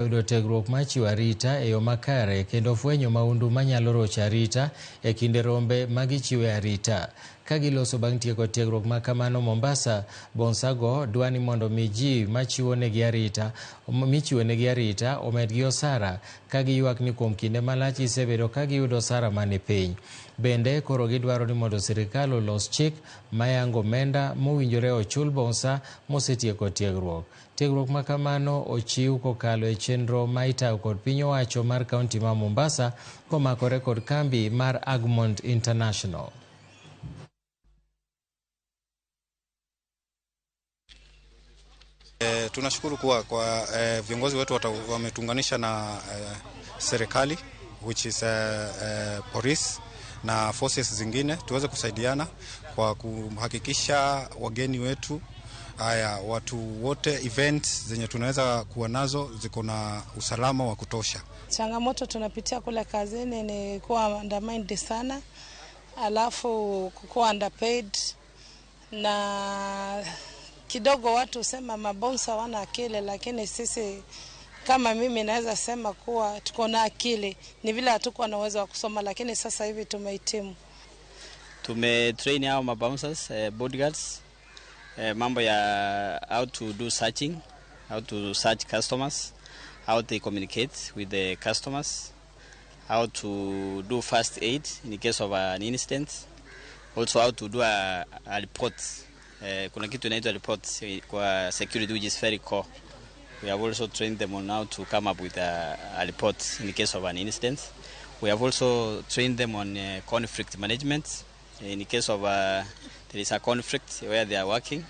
Yudo tiegruok mar chiwo arita e yo makare kendo fwenyo mahundu manyalo rocho arita e kinde rombe ma gichiwe arita. Ka giloso bang' tieko tiegruok ma kamano Mombasa, bouncer go dwa ni mondo mi ji machiwo negi arita michiwo negi arita omedgi osara ka giywak ni kuom kinde malach gisebedo ka giyudo osara mani piny. Bende koro gidwaro ni mondo sirikal olos chik mayango omenda mowinjore ochul bouncer mosetieko tiegruok. Tiegruok ma kamano ochiw kokalo e chenro ma itayo kod piny owacho mar kaunti ma Mombasa komakore kod kambi mar Agmont International. Tunashukuru kuwa kwa viongozi wetu wametuunganisha na serikali, which is police na forces zingine, tuweze kusaidiana kwa kuhakikisha wageni wetu, haya watu wote, events zenye tunaweza kuwa nazo ziko na usalama wa kutosha. Changamoto tunapitia kule kazini ni kuwa undermined sana, alafu kukuwa underpaid na kidogo watu husema mabouncer wana akili, lakini sisi kama mimi naweza sema kuwa tuko na akili, ni vile hatukuwa na uwezo wa kusoma, lakini sasa hivi tumehitimu. Tumetrain hao mabouncers, bodyguards, mambo ya how to do searching, how to search customers, how they communicate with the customers, how to do first aid in case of an incident, also how to do a report. Kuna kitu inaitwa report kwa security, which is very core. We have also trained them on how to come up with a report in case of an incident. We have also trained them on conflict management in case of there is a conflict where they are working.